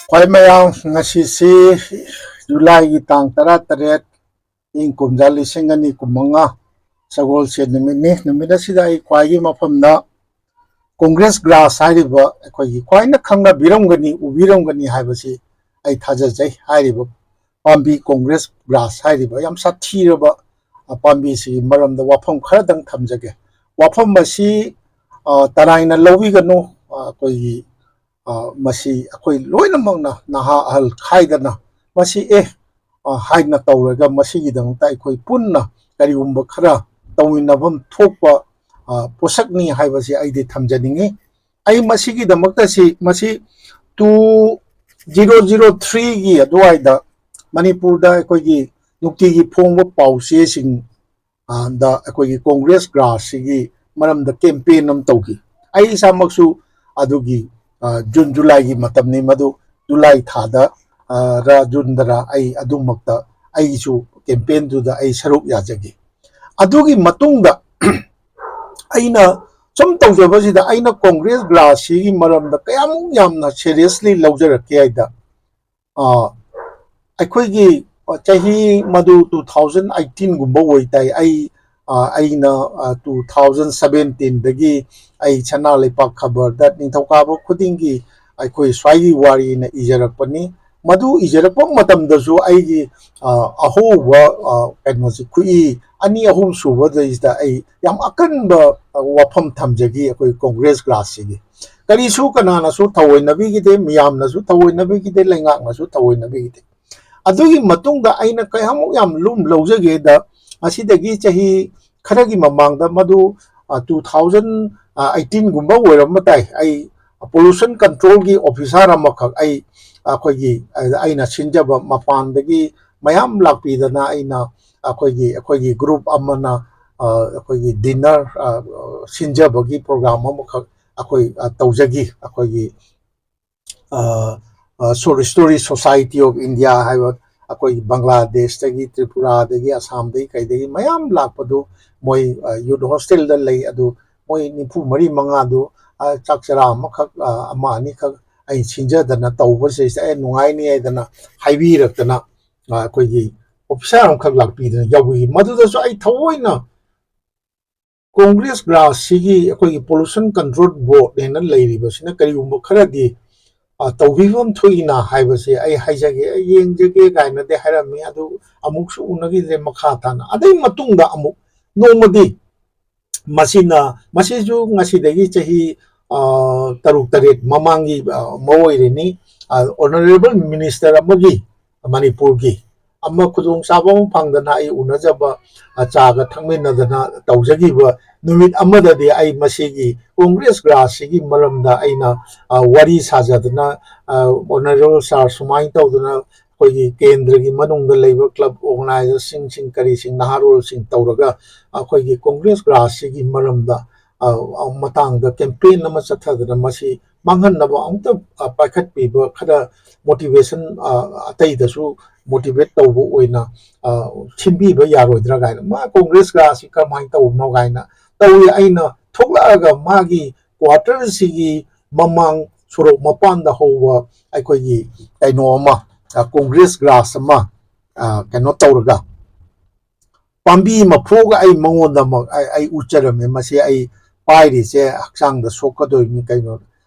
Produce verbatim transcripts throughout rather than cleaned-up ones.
ꯈ꯭ꯋꯥꯏ ꯃꯌꯥꯝ, ꯉꯁꯤꯁꯤ ꯖꯨꯂꯥꯏꯒꯤ ꯇꯥꯡ ꯇꯔꯥꯇꯔꯦꯠ, ꯏꯪ ꯀꯨꯝꯖꯥ ꯂꯤꯁꯤꯡ ꯑꯅꯤ ꯀꯨꯟꯃꯉꯥ, ꯁꯒꯣꯜꯁꯦꯟ ꯅꯨꯃꯤꯠꯅꯤ꯫ ꯅꯨꯃꯤꯠ ꯑꯁꯤꯗ ꯑꯩ ꯈ꯭ꯋꯥꯏꯒꯤ ꯃꯐꯝꯗ ꯀꯣꯡꯒ꯭ꯔꯦꯁ ꯒ꯭ꯔꯥꯁ ꯍꯥꯏꯔꯤꯕ, ꯑꯩꯈꯣꯏꯒꯤ ꯈ꯭ꯋꯥꯏꯅ ꯈꯪꯅꯕꯤꯔꯝꯒꯅꯤ, ꯎꯕꯤꯔꯝꯒꯅꯤ ꯍꯥꯏꯕꯁꯤ ꯑꯩ ꯊꯥꯖꯖꯩ꯫ ꯍꯥꯏꯔꯤꯕ ꯄꯥꯝꯕꯤ ꯀꯣꯡꯒ꯭ꯔꯦꯁ ꯒ꯭ꯔꯥꯁ ꯍꯥꯏꯔꯤꯕ ꯌꯥꯝ ꯁꯥꯊꯤꯔꯕ, ꯑ, ꯄꯥꯝꯕꯤꯁꯤꯒꯤ ꯃꯔꯝꯗ ꯋꯥꯐꯝ ꯈꯔꯗꯪ ꯊꯝꯖꯒꯦ꯫ ꯋꯥꯐꯝ ꯑꯁꯤ, ꯑ, ꯇꯔꯥꯏꯅ ꯂꯧꯕꯤꯒꯅꯨ꯫ ꯑ, ꯑꯩꯈꯣꯏꯒꯤ, ꯑ, ꯃꯁꯤ ꯑꯩꯈꯣꯏ ꯂꯣꯏꯅꯃꯛꯅ, ꯅꯍꯥ ꯑꯍꯜ ꯈꯥꯏꯗꯅ, ꯃꯁꯤ ꯑꯦ, ꯑ, ꯍꯥꯏꯅ ꯇꯧꯔꯒ ꯃꯁꯤꯒꯤꯗꯃꯛꯇ ꯑꯩꯈꯣꯏ ꯄꯨꯟꯅ ꯀꯔꯤꯒꯨꯝꯕ ꯈꯔ ꯇꯧꯃꯤꯟꯅꯐꯝ ꯊꯣꯛꯄ, ꯑ, ꯄꯣꯠꯁꯛꯅꯤ ꯍꯥꯏꯕꯁꯤ ꯑꯩꯗꯤ ꯊꯝꯖꯅꯤꯡꯉꯤ꯫ ꯑꯩ ꯃꯁꯤꯒꯤꯗꯃꯛꯇ ꯁꯤ, ꯃꯁꯤ two zero zero three ꯒꯤ ꯑꯗꯨꯋꯥꯏꯗ ꯃꯅꯤꯄꯨꯔꯗ ꯑꯩꯈꯣꯏꯒꯤ ꯅꯨꯡꯇꯤꯒꯤ ꯐꯣꯡꯕ ꯄꯥꯎꯆꯦꯁꯤꯡ, ꯑ, ꯗ ꯑꯩꯈꯣꯏꯒꯤ ꯀꯣꯡꯒ꯭ꯔꯦꯁ ꯒ꯭ꯔꯥꯁꯁꯤꯒꯤ ꯃꯔꯝꯗ ꯀꯦꯝꯄꯦꯟ ꯑꯃ ꯇꯧꯈꯤ꯫ ꯑꯩ ꯏꯁꯥꯃꯛꯁꯨ ꯑꯗꯨꯒꯤ, ꯑ, ꯖꯨꯟ ꯖꯨꯂꯥꯏꯒꯤ ꯃꯇꯝꯅꯤ ꯃꯗꯨ, ꯖꯨꯂꯥꯏ ꯊꯥꯗ, ꯑ, ꯔ ꯖꯨꯟꯗꯔ ꯑꯩ ꯑꯗꯨꯃꯛꯇ ꯑꯩꯒꯤꯁꯨ ꯀꯦꯝꯄꯦꯟꯗꯨꯗ ꯑꯩ ꯁꯔꯨꯛ ꯌꯥꯖꯈꯤ꯫ ꯑꯗꯨꯒꯤ ꯃꯇꯨꯡꯗ ꯑꯩꯅ ꯁꯨꯝ ꯇꯧꯖꯕꯁꯤꯗ ꯑꯩꯅ ꯀꯣꯡꯒ꯭ꯔꯦꯁ ꯒ꯭ꯔꯥꯁꯁꯤꯒꯤ ꯃꯔꯝꯗ ꯀꯌꯥꯃꯨꯛ ꯌꯥꯝꯅ ꯁꯦꯔꯤꯌꯁꯂꯤ ꯂꯧꯖꯔꯛꯀꯦ ꯍꯥꯏꯗ, ꯑ, ꯑꯩꯈꯣꯏꯒꯤ ꯆꯍꯤ ꯃꯗꯨ two thousand eighteen ꯒꯨꯝꯕ ꯑꯣꯏ ꯇꯥꯏ꯫ ꯑꯩ, ꯑ, ꯑꯩꯅ, ꯑ, two thousand seventeen ꯗꯒꯤ ꯑꯩ ꯁꯅꯥ ꯂꯩꯄꯥꯛ ꯈꯕꯔꯗ ꯅꯤꯡꯊꯧꯀꯥꯕ ꯈꯨꯗꯤꯡꯒꯤ ꯑꯩꯈꯣꯏ ꯁ꯭ꯋꯥꯏꯒꯤ ꯋꯥꯔꯤꯅ ꯏꯖꯔꯛꯄꯅꯤ꯫ ꯃꯗꯨ ꯏꯖꯔꯛꯄ ꯃꯇꯝꯗꯁꯨ ꯑꯩꯒꯤ, ꯑ, ꯑꯍꯧꯕ, ꯑ, ꯀꯩꯅꯣꯁꯤ, ꯈꯨꯏ ꯑꯅꯤ ꯑꯍꯨꯝ ꯁꯨꯕꯗꯩꯁꯤꯗ ꯑꯩ ꯌꯥꯝ ꯑꯀꯟꯕ, ꯑ, ꯋꯥꯐꯝ ꯊꯝꯖꯈꯤ ꯑꯩꯈꯣꯏ ꯀꯣꯡꯒ꯭ꯔꯦꯁ ꯒ꯭ꯔꯥꯁꯁꯤꯒꯤ꯫ ꯀꯔꯤꯁꯨ ꯀꯅꯥꯅꯁꯨ ꯊꯑꯣꯏꯅꯕꯤꯈꯤꯗꯦ, ꯃꯤꯌꯥꯝꯅꯁꯨ ꯊꯑꯣꯏꯅꯕꯤꯈꯤꯗꯦ, ꯂꯩꯉꯥꯛꯅꯁꯨ ꯊꯑꯣꯏꯅꯕꯤꯈꯤꯗꯦ꯫ ꯑꯗꯨꯒꯤ ꯃꯇꯨꯡꯗ ꯑꯩꯅ ꯀꯌꯥꯃꯨꯛ ꯌꯥꯝ ꯂꯨꯝ ꯂꯧꯖꯒꯦꯗ, ꯉꯁꯤꯗꯒꯤ ꯆꯍꯤ ꯈꯔꯒꯤ ꯃꯃꯥꯡꯗ ꯃꯗꯨ, ꯑ, two thousand eighteen ꯒꯨꯝꯕ ꯑꯣꯏꯔꯝꯕ ꯇꯥꯏ꯫ ꯑꯩ pollution control ꯒꯤ officer ꯑꯃꯈꯛ ꯑꯩ, ꯑꯩꯈꯣꯏꯒꯤ, ꯑ, ꯑꯩꯅ ꯁꯤꯟꯖꯕ ꯃꯄꯥꯟꯗꯒꯤ ꯃꯌꯥꯝ ꯂꯥꯛꯄꯤꯗꯅ ꯑꯩꯅ ꯑꯩꯈꯣꯏꯒꯤ, ꯑꯩꯈꯣꯏꯒꯤ group ꯑꯃꯅ, ꯑ, ꯑꯩꯈꯣꯏꯒꯤ dinner, ꯑ, ꯁꯤꯟꯖꯕꯒꯤ program ꯑꯃꯈꯛ ꯑꯩꯈꯣꯏ, ꯑ, ꯇꯧꯖꯈꯤ꯫ ꯑꯩꯈꯣꯏꯒꯤ, ꯑ, ꯑ, Short Story Society of India ꯍꯥꯏꯕ ꯑꯩꯈꯣꯏꯒꯤ ꯕꯪꯒ꯭ꯂꯥꯗꯦꯁꯇꯒꯤ, ꯇ꯭ꯔꯤꯄꯨꯔꯥꯗꯒꯤ, ꯑꯁꯥꯝꯗꯒꯤ, ꯀꯩꯗꯒꯤ ꯃꯌꯥꯝ ꯂꯥꯛꯄꯗꯨ ꯃꯣꯏ ꯌꯨꯠ ꯍꯣꯁꯇꯦꯜꯗ ꯂꯩ꯫ ꯑꯗꯨ ꯃꯣꯏ ꯅꯤꯐꯨ ꯃꯔꯤ ꯃꯉꯥꯗꯨ ꯆꯥꯛ ꯆꯔꯥ ꯑꯃꯈꯛ, ꯑꯃ ꯑꯅꯤꯈꯛ ꯑꯩ ꯁꯤꯟꯖꯗꯅ ꯇꯧꯕꯁꯤꯗ ꯑꯦ ꯅꯨꯡꯉꯥꯏꯅꯤ ꯍꯥꯏꯗꯅ ꯍꯥꯏꯕꯤꯔꯛꯇꯅ, ꯑꯩꯈꯣꯏꯒꯤ ꯑꯣꯐꯤꯁꯥꯔ ꯑꯃꯈꯛ ꯂꯥꯛꯄꯤꯗꯅ ꯌꯥꯎꯕꯤ꯫ ꯃꯗꯨꯗꯁꯨ ꯑꯩ ꯊꯑꯣꯏꯅ ꯀꯣꯡꯒ꯭ꯔꯦꯁ ꯒ꯭ꯔꯥꯁꯁꯤꯒꯤ ꯑꯩꯈꯣꯏꯒꯤ ꯄꯣꯂꯨꯁꯟ ꯀꯟꯇ꯭ꯔꯣꯜ ꯕꯣꯔꯗ ꯍꯥꯏꯅ ꯂꯩꯔꯤꯕꯁꯤꯅ ꯀꯔꯤꯒꯨꯝꯕ ꯈꯔꯗꯤ ꯇꯧꯕꯤꯐꯝ ꯊꯣꯛꯏꯅ ꯍꯥꯏꯕꯁꯦ ꯑꯩ ꯍꯥꯏꯖꯒꯦ, ꯑꯩ ꯌꯦꯡꯖꯒꯦ ꯀꯥꯏꯅꯗꯤ ꯍꯥꯏꯔꯝꯃꯤ꯫ ꯑꯗꯨ ꯑꯃꯨꯛꯁꯨ ꯎꯅꯈꯤꯗ꯭ꯔꯦ ꯃꯈꯥ ꯇꯥꯅ꯫ ꯑꯗꯩ ꯃꯇꯨꯡꯗ ꯑꯃꯨꯛ ꯅꯣꯡꯃꯗꯤ ꯃꯁꯤꯅ, ꯃꯁꯤꯁꯨ ꯉꯁꯤꯗꯒꯤ ꯆꯍꯤ ꯇꯔꯨꯛ ꯇꯔꯦꯠ ꯃꯃꯥꯡꯒꯤ ꯑꯃ ꯑꯣꯏꯔꯤꯅꯤ꯫ ꯑꯣꯅꯔꯦꯕꯜ ꯃꯤꯅꯤꯁꯇꯔ ꯑꯃꯒꯤ, ꯃꯅꯤꯄꯨꯔꯒꯤ ꯑꯃ ꯈꯨꯗꯣꯡꯆꯥꯕ ꯑꯃ ꯐꯪꯗꯅ ꯑꯩ ꯎꯅꯖꯕ, ꯆꯥꯒ ꯊꯛꯃꯤꯟꯅꯗꯅ ꯇꯧꯖꯈꯤꯕ ꯅꯨꯃꯤꯠ ꯑꯃꯗꯗꯤ ꯑꯩ ꯃꯁꯤꯒꯤ ꯀꯣꯡꯒ꯭ꯔꯦꯁ ꯒ꯭ꯔꯥꯁꯁꯤꯒꯤ ꯃꯔꯝꯗ ꯑꯩꯅ ꯋꯥꯔꯤ ꯁꯥꯖꯗꯅ, ꯑꯣꯅꯔꯦꯕꯜ ꯁꯥꯔ, ꯁꯨꯃꯥꯏꯅ ꯇꯧꯗꯅ ꯑꯩꯈꯣꯏꯒꯤ ꯀꯦꯟꯗ꯭ꯔꯒꯤ ꯃꯅꯨꯡꯗ ꯂꯩꯕ ꯀ꯭ꯂꯕ ꯑꯣꯔꯒꯅꯥꯏꯖꯔꯁꯤꯡꯁꯤꯡ ꯀꯔꯤꯁꯤꯡ ꯅꯍꯥꯔꯣꯜꯁꯤꯡ ꯇꯧꯔꯒ ꯑꯩꯈꯣꯏꯒꯤ ꯀꯣꯡꯒ꯭ꯔꯦꯁ ꯒ꯭ꯔꯥꯁꯁꯤꯒꯤ ꯃꯔꯝꯗ ꯃꯇꯥꯡꯗ ꯀꯦꯝꯄꯦꯟ ꯑꯃ ꯆꯠꯊꯗꯅ ꯃꯁꯤ ꯃꯥꯡꯍꯟꯅꯕ ꯑꯃꯨꯛꯇ ꯄꯥꯏꯈꯠꯄꯤꯕ, ꯈꯔ ꯃꯣꯇꯤꯚꯦꯁꯟ, ꯑꯇꯩꯗꯁꯨ ꯃꯣꯇꯤꯚꯦꯠ ꯇꯧꯕ ꯑꯣꯏꯅ ꯁꯤꯟꯕꯤꯕ ꯌꯥꯔꯣꯏꯗ꯭ꯔꯥ ꯀꯥꯏꯅ꯫ ꯃꯥ ꯀꯣꯡꯒ꯭ꯔꯦꯁ ꯒ꯭ꯔꯥꯁꯁꯤ ꯀꯔꯝꯍꯥꯏꯅ ꯇꯧꯕꯅꯣ ꯀꯥꯏꯅ ꯇꯧꯏ꯫ ꯑꯩꯅ ꯊꯣꯛꯂꯛꯑꯒ ꯃꯥꯒꯤ ꯀ꯭ꯋꯥꯇꯔꯁꯤꯒꯤ ꯃꯃꯥꯡ ꯁꯣꯔꯣꯛ ꯃꯄꯥꯟꯗ ꯍꯧꯕ ꯑꯩꯈꯣꯏꯒꯤ ꯀꯩꯅꯣ ꯑꯃ, ꯀꯣꯡꯒ꯭ꯔꯦꯁ ꯒ꯭ꯔꯥꯁ ꯑꯃ ꯀꯩꯅꯣ ꯇꯧꯔꯒ ꯄꯥꯝꯕꯤ ꯑꯃ ꯐꯨꯛꯑꯒ ꯑꯩ ꯃꯉꯣꯟꯗ ꯑꯃꯨꯛ ꯑꯩ ꯎꯠꯆꯔꯝꯃꯤ꯫ ꯃꯁꯤ ꯑꯩ ꯄꯥꯏꯔꯤꯁꯦ ꯍꯛꯆꯥꯡꯗ ꯁꯣꯛꯀꯗꯣꯏꯅꯤ, ꯀꯩꯅꯣ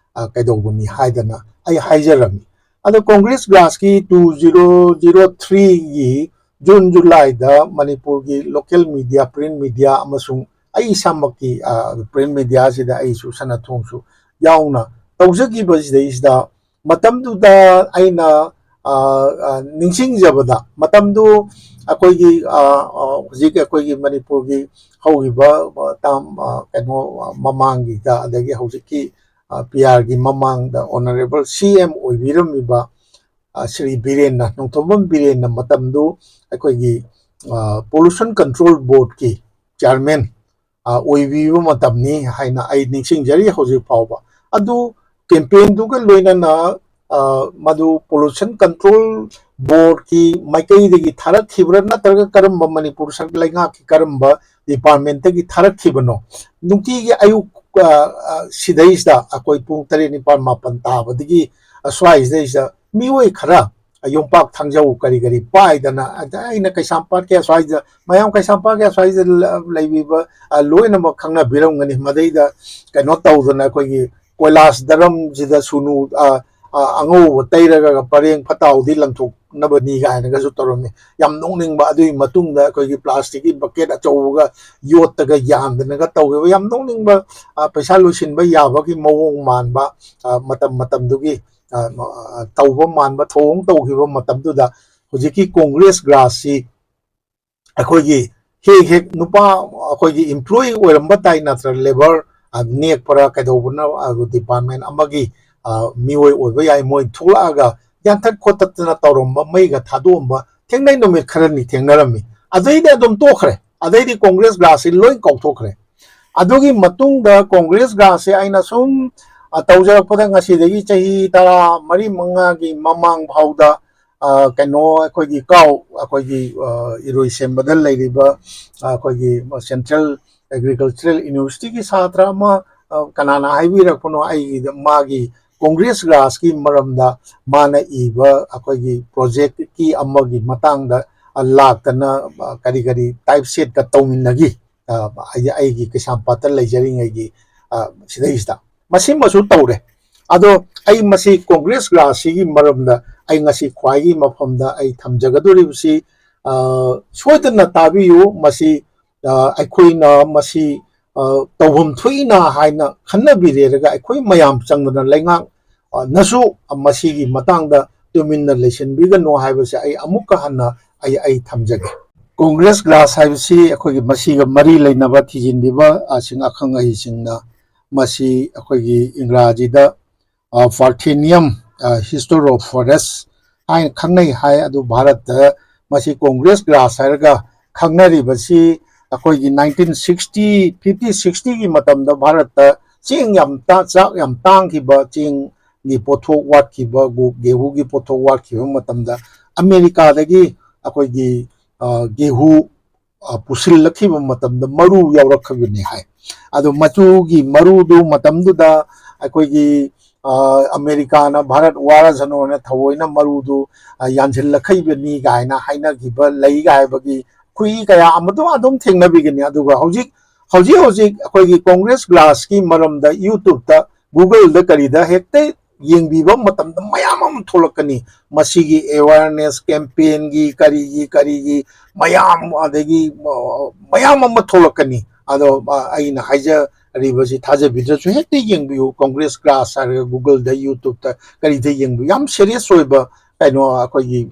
ꯀꯩꯗꯧꯕꯅꯤ ꯍꯥꯏꯗꯅ ꯑꯩ ꯍꯥꯏꯖꯔꯝꯃꯤ꯫ ꯑꯗꯣ ꯀꯣꯡꯒ꯭ꯔꯦꯁ ꯒ꯭ꯔꯥꯁꯀꯤ ꯇꯨ ꯖꯤꯔꯣ ꯖꯤꯔꯣ ꯊ꯭ꯔꯤꯒꯤ ꯖꯨꯟ ꯖꯨꯂꯥꯏꯗ ꯃꯅꯤꯄꯨꯔꯒꯤ ꯂꯣꯀꯦꯜ ꯃꯤꯗꯤꯌꯥ, ꯄ꯭ꯔꯤꯟ ꯃꯤꯗꯤꯌꯥ ꯑꯃꯁꯨꯡ ꯑꯩ ꯏꯁꯥꯃꯛꯀꯤ ꯄ꯭ꯔꯤꯟ ꯃꯤꯗꯤꯌꯥꯁꯤꯗ ꯑꯩꯁꯨ ꯁꯅꯥꯊꯣꯡꯁꯨ ꯌꯥꯎꯅ ꯇꯧꯖꯈꯤꯕꯁꯤꯗꯩꯁꯤꯗ ꯃꯇꯝꯗꯨꯗ ꯑꯩꯅ ꯅꯤꯡꯁꯤꯡꯖꯕꯗ, ꯃꯇꯝꯗꯨ ꯑꯩꯈꯣꯏꯒꯤ ꯍꯧꯖꯤꯛ ꯑꯩꯈꯣꯏꯒꯤ ꯃꯅꯤꯄꯨꯔꯒꯤ ꯍꯧꯈꯤꯕ ꯀꯩꯅꯣ ꯃꯃꯥꯡꯒꯤꯗ, ꯑꯗꯒꯤ ꯍꯧꯖꯤꯛꯀꯤ ꯄꯤ ꯑꯥꯔꯒꯤ ꯃꯃꯥꯡꯗ ꯑꯣꯅꯔꯦꯕꯜ ꯁꯤ ꯑꯦꯝ ꯑꯣꯏꯕꯤꯔꯝꯃꯤꯕ ꯁ꯭ꯔꯤ ꯕꯤꯔꯦꯟꯅ, ꯅꯣꯡꯊꯣꯝꯕꯝ ꯕꯤꯔꯦꯟꯅ ꯃꯇꯝꯗꯨ ꯑꯩꯈꯣꯏꯒꯤ ꯄꯣꯂꯨꯁꯟ ꯀꯟꯇ꯭ꯔꯣꯜ ꯕꯣꯔꯗꯀꯤ ꯆꯤꯌꯥꯔꯃꯦꯟ ꯑꯣꯏꯕꯤꯕ ꯃꯇꯝꯅꯤ ꯍꯥꯏꯅ ꯑꯩ ꯅꯤꯡꯁꯤꯡꯖꯔꯤ ꯍꯧꯖꯤꯛ ꯐꯥꯎꯕ꯫ ꯑꯗꯨ ꯀꯦꯝꯄꯦꯟꯗꯨꯒ ꯂꯣꯏꯅꯅ ꯃꯗꯨ ꯄꯣꯂꯨꯁꯟ ꯀꯟꯇ꯭ꯔꯣꯜ ꯕꯣꯔꯗꯀꯤ ꯃꯥꯏꯀꯩꯗꯒꯤ ꯊꯥꯔꯛꯈꯤꯕ꯭ꯔꯥ, ꯅꯠꯇ꯭ꯔꯒ ꯀꯔꯝꯕ, ꯃꯅꯤꯄꯨꯔ ꯁꯔ-, ꯂꯩꯉꯥꯛꯀꯤ ꯀꯔꯝꯕ ꯗꯤꯄꯥꯔꯠꯃꯦꯟꯇꯒꯤ ꯊꯥꯔꯛꯈꯤꯕꯅꯣ? ꯅꯨꯡꯇꯤꯒꯤ ꯑꯌꯨꯛ, ꯑ, ꯑ, ꯁꯤꯗꯩꯁꯤꯗ ꯑꯩꯈꯣꯏ ꯄꯨꯡ ꯇꯔꯦꯠ, ꯅꯤꯄꯥꯜ, ꯃꯥꯄꯜ ꯇꯥꯕꯗꯒꯤ ꯑꯁ꯭ꯋꯥꯏꯁꯤꯗꯩꯁꯤꯗ ꯃꯤꯑꯣꯏ ꯈꯔ ꯌꯣꯝꯄꯥꯛ ꯊꯥꯡꯖꯧ ꯀꯔꯤ ꯀꯔꯤ ꯄꯥꯏꯗꯅ, ꯑꯗ ꯑꯩꯅ ꯀꯩꯁꯥꯝꯄꯥꯠꯀꯤ ꯑꯁ꯭ꯋꯥꯏꯗ, ꯃꯌꯥꯝ ꯀꯩꯁꯥꯝꯄꯥꯠꯀꯤ ꯑꯁ꯭ꯋꯥꯏꯗ ꯂ-, ꯂꯩꯕꯤꯕ, ꯑ, ꯂꯣꯏꯅꯃꯛ ꯈꯪꯅꯕꯤꯔꯝꯒꯅꯤ꯫ ꯃꯗꯩꯗ ꯀꯩꯅꯣ ꯇꯧꯗꯅ ꯑꯩꯈꯣꯏꯒꯤ ꯀꯣꯏꯂꯥꯁ ꯗꯔꯝꯁꯤꯗ ꯁꯨꯅꯨ, ꯑ, ꯑ, ꯑꯉꯧꯕ ꯇꯩꯔꯒ ꯄꯔꯦꯡ ꯐꯠꯇ ꯍꯥꯎꯗꯤ ꯂꯪꯊꯣꯛꯅꯕꯅꯤ ꯀꯥꯏꯅꯒꯁꯨ ꯇꯧꯔꯝꯃꯤ꯫ ꯌꯥꯝ ꯅꯣꯛꯅꯤꯡꯕ꯫ ꯑꯗꯨꯒꯤ ꯃꯇꯨꯡꯗ ꯑꯩꯈꯣꯏꯒꯤ ꯄ꯭ꯂꯥꯁꯇꯤꯛꯀꯤ ꯕꯛꯀꯦꯠ ꯑꯆꯧꯕꯒ ꯌꯣꯠꯇꯒ ꯌꯥꯟꯗꯅꯒ ꯇꯧꯈꯤꯕ ꯌꯥꯝ ꯅꯣꯛꯅꯤꯡꯕ, ꯑ, ꯄꯩꯁꯥ ꯂꯣꯏꯁꯤꯟꯕ ꯌꯥꯕꯒꯤ ꯃꯑꯣꯡ ꯃꯥꯟꯕ, ꯑ, ꯃꯇꯝ ꯃꯇꯝꯗꯨꯒꯤ, ꯑ, ꯑ, ꯇꯧꯕ ꯃꯥꯟꯕ ꯊꯧꯑꯣꯡ ꯇꯧꯈꯤꯕ ꯃꯇꯝꯗꯨꯗ ꯍꯧꯖꯤꯛꯀꯤ ꯀꯣꯡꯒ꯭ꯔꯦꯁ ꯒ꯭ꯔꯥꯁꯁꯤ ꯑꯩꯈꯣꯏꯒꯤ ꯍꯦꯛ ꯍꯦꯛ ꯅꯨꯄꯥ ꯑꯩꯈꯣꯏꯒꯤ employee ꯑꯣꯏꯔꯝꯕ ꯇꯥꯏ, ꯅꯠꯇ꯭ꯔꯒ labour, ꯑ, ꯅꯦꯛꯄꯔꯥ ꯀꯩꯗꯧꯕꯅ, ꯑ, department ꯑꯃꯒꯤ, ꯑ, ꯃꯤꯑꯣꯏ ꯑꯣꯏꯕ ꯌꯥꯏ, ꯃꯣꯏ ꯊꯣꯛꯂꯛꯑꯒ ꯌꯥꯟꯊꯠ ꯈꯣꯠꯇꯠꯇꯅ ꯇꯧꯔꯝꯕ, ꯃꯩꯒ ꯊꯥꯗꯣꯛꯑꯝꯕ ꯊꯦꯡꯅꯩ, ꯅꯨꯃꯤꯠ ꯈꯔꯅꯤ ꯊꯦꯡꯅꯔꯝꯃꯤ꯫ ꯑꯗꯩꯗꯤ ꯑꯗꯨꯝ ꯇꯣꯛꯈ꯭ꯔꯦ꯫ ꯑꯗꯩꯗꯤ ꯀꯣꯡꯒ꯭ꯔꯦꯁ ꯒ꯭ꯔꯥꯁꯁꯤ ꯂꯣꯏ ꯀꯥꯎꯊꯣꯛꯈ꯭ꯔꯦ꯫ ꯑꯗꯨꯒꯤ ꯃꯇꯨꯡꯗ ꯀꯣꯡꯒ꯭ꯔꯦꯁ ꯒ꯭ꯔꯥꯁꯁꯦ ꯑꯩꯅ ꯁꯨꯝ, ꯑ, ꯇꯧꯖꯔꯛꯄꯗ ꯉꯁꯤꯗꯒꯤ ꯆꯍꯤ ꯇꯔꯥ ꯃꯔꯤ ꯃꯉꯥꯒꯤ ꯃꯃꯥꯡ ꯐꯥꯎꯗ, ꯑ, ꯀꯩꯅꯣ ꯑꯩꯈꯣꯏꯒꯤ ꯀꯥꯎ, ꯑꯩꯈꯣꯏꯒꯤ, ꯑ, ꯏꯔꯣꯏꯁꯦꯝꯕꯗ ꯂꯩꯔꯤꯕ, ꯑ, ꯑꯩꯈꯣꯏꯒꯤ Central Agricultural Universityꯒꯤ ꯁꯥꯇ꯭ꯔ ꯑꯃ, ꯑ, ꯀꯅꯥꯅ ꯍꯥꯏꯕꯤꯔꯛꯄꯅꯣ, ꯑꯩꯒꯤꯗ ꯃꯥꯒꯤ ꯀꯣꯡꯒ꯭ꯔꯦꯁ ꯒ꯭ꯔꯥꯁꯀꯤ ꯃꯔꯝꯗ ꯃꯥꯅ ꯏꯕ ꯑꯩꯈꯣꯏꯒꯤ projectꯀꯤ ꯑꯃꯒꯤ ꯃꯇꯥꯡꯗ, ꯑ, ꯂꯥꯛꯇꯅ, ꯑ, ꯀꯔꯤ ꯀꯔꯤ typesetꯀ ꯇꯧꯃꯤꯟꯅꯈꯤ꯫ ꯑ, ꯑꯩ-, ꯑꯩꯒꯤ ꯀꯩꯁꯥꯝꯄꯥꯠꯇ ꯂꯩꯖꯔꯤꯉꯩꯒꯤ, ꯑ, ꯁꯤꯗꯩꯁꯤꯗ ꯃꯁꯤꯃꯁꯨ ꯇꯧꯔꯦ꯫ ꯑꯗꯣ ꯑꯩ ꯃꯁꯤ ꯀꯣꯡꯒ꯭ꯔꯦꯁ ꯒ꯭ꯔꯥꯁꯁꯤꯒꯤ ꯃꯔꯝꯗ ꯑꯩ ꯉꯁꯤ ꯈ꯭ꯋꯥꯏꯒꯤ ꯃꯐꯝꯗ ꯑꯩ ꯊꯝꯖꯒꯗꯧꯔꯤꯕꯁꯤ, ꯑ, ꯁꯣꯏꯗꯅ ꯇꯥꯕꯤꯌꯨ꯫ ꯃꯁꯤ, ꯑ, ꯑꯩꯈꯣꯏꯅ ꯃꯁꯤ, ꯑ, ꯇꯧꯐꯝ ꯊꯣꯛꯏꯅ ꯍꯥꯏꯅ ꯈꯟꯅꯕꯤꯔꯦꯔꯒ ꯑꯩꯈꯣꯏ ꯃꯌꯥꯝ ꯆꯪꯗꯅ ꯂꯩꯉꯥꯛ ꯑ, ꯅꯁꯨ ꯃꯁꯤꯒꯤ ꯃꯇꯥꯡꯗ ꯇꯨꯃꯤꯟꯅ ꯂꯩꯁꯤꯟꯕꯤꯒꯅꯨ ꯍꯥꯏꯕꯁꯦ ꯑꯩ ꯑꯃꯨꯛꯀ ꯍꯟꯅ ꯑꯩ, ꯑꯩ ꯊꯝꯖꯒꯦ꯫ ꯀꯣꯡꯒ꯭ꯔꯦꯁ ꯒ꯭ꯔꯥꯁ ꯍꯥꯏꯕꯁꯤ ꯑꯩꯈꯣꯏꯒꯤ ꯃꯁꯤꯒ ꯃꯔꯤ ꯂꯩꯅꯕ ꯊꯤꯖꯤꯟꯕꯤꯕ, ꯑꯁꯤꯡ ꯑꯈꯪ ꯑꯍꯩꯁꯤꯡꯅ ꯃꯁꯤ ꯑꯩꯈꯣꯏꯒꯤ ꯏꯪꯒ꯭ꯔꯥꯖꯤꯗ, ꯑ, Parthenium, ꯑ, History of Forest ꯍꯥꯏꯅ ꯈꯪꯅꯩ ꯍꯥꯏ꯫ ꯑꯗꯨ ꯚꯥꯔꯠꯇ ꯃꯁꯤ ꯀꯣꯡꯒ꯭ꯔꯦꯁ ꯒ꯭ꯔꯥꯁ ꯍꯥꯏꯔꯒ ꯈꯪꯅꯔꯤꯕꯁꯤ ꯑꯩꯈꯣꯏꯒꯤ nineteen sixty, fifty, sixtyꯒꯤ ꯃꯇꯝꯗ ꯚꯥꯔꯠꯇ ꯆꯦꯡ ꯌꯥꯝ ꯇꯥ-, ꯆꯥꯛ ꯌꯥꯝ ꯇꯥꯡꯈꯤꯕ, ꯆꯦꯡ ꯒꯤ ꯄꯣꯠꯊꯣꯛ ꯋꯥꯠꯈꯤꯕ, ꯒꯦꯍꯨꯒꯤ ꯄꯣꯠꯊꯣꯛ ꯋꯥꯠꯈꯤꯕ ꯃꯇꯝꯗ ꯑꯃꯦꯔꯤꯀꯥꯗꯒꯤ ꯑꯩꯈꯣꯏꯒꯤ ꯒꯦꯍꯨ ꯄꯨꯁꯤꯜꯂꯛꯈꯤꯕ ꯃꯇꯝꯗ ꯃꯔꯨ ꯌꯥꯎꯔꯛꯈꯤꯕꯅꯤ ꯍꯥꯏ꯫ ꯑꯗꯣ ꯃꯆꯨꯒꯤ ꯃꯔꯨꯗꯨ ꯃꯇꯝꯗꯨꯗ ꯑꯩꯈꯣꯏꯒꯤ ꯑꯃꯦꯔꯤꯀꯥꯅ ꯚꯥꯔꯠ ꯋꯥꯔꯁꯅꯣꯅ ꯊꯑꯣꯏꯅ ꯃꯔꯨꯗꯨ ꯌꯥꯟꯁꯤꯜꯂꯛꯈꯤꯕꯅꯤ ꯀꯥꯏꯅ ꯍꯥꯏꯅꯈꯤꯕ ꯂꯩ ꯍꯥꯏꯕꯒꯤ ꯈꯨꯏ ꯀꯌꯥ ꯑꯃꯗꯨ ꯑꯗꯨꯝ ꯊꯦꯡꯅꯕꯤꯒꯅꯤ꯫ ꯑꯗꯨꯒ ꯍꯧꯖꯤꯛ ꯍꯧꯖꯤꯛ ꯍꯧꯖꯤꯛ ꯑꯩꯈꯣꯏꯒꯤ ꯀꯣꯡꯒ꯭ꯔꯦꯁ ꯒ꯭ꯂꯥꯁꯀꯤ ꯃꯔꯝꯗ YouTube-ꯇ, Google-ꯗ ꯀꯔꯤꯗ ꯍꯦꯛꯇ ꯌꯦꯡꯕꯤꯕ ꯃꯇꯝꯗ ꯃꯌꯥꯝ ꯑꯃ ꯊꯣꯛꯂꯛꯀꯅꯤ꯫ ꯃꯁꯤꯒꯤ awareness campaign-ꯒꯤ ꯀꯔꯤꯒꯤ ꯀꯔꯤꯒꯤ ꯃꯌꯥꯝ, ꯑꯗꯒꯤ ꯃꯌꯥꯝ ꯑꯃ ꯊꯣꯛꯂꯛꯀꯅꯤ꯫ ꯑꯗꯣ ꯑꯩꯅ ꯍꯥꯏꯖꯔꯤꯕꯁꯤ ꯊꯥꯖꯕꯤꯗ꯭ꯔꯁꯨ ꯍꯦꯛꯇ ꯌꯦꯡꯕꯤꯌꯨ, ꯀꯣꯡꯒ꯭ꯔꯦꯁ ꯒ꯭ꯂꯥꯁ ꯍꯥꯏꯔꯒ Google-ꯗ, YouTube-ꯇ ꯀꯔꯤꯗ ꯌꯦꯡꯕꯤꯌꯨ꯫ ꯌꯥꯝ serious ꯑꯣꯏꯕ ꯀꯩꯅꯣ ꯑꯩꯈꯣꯏꯒꯤ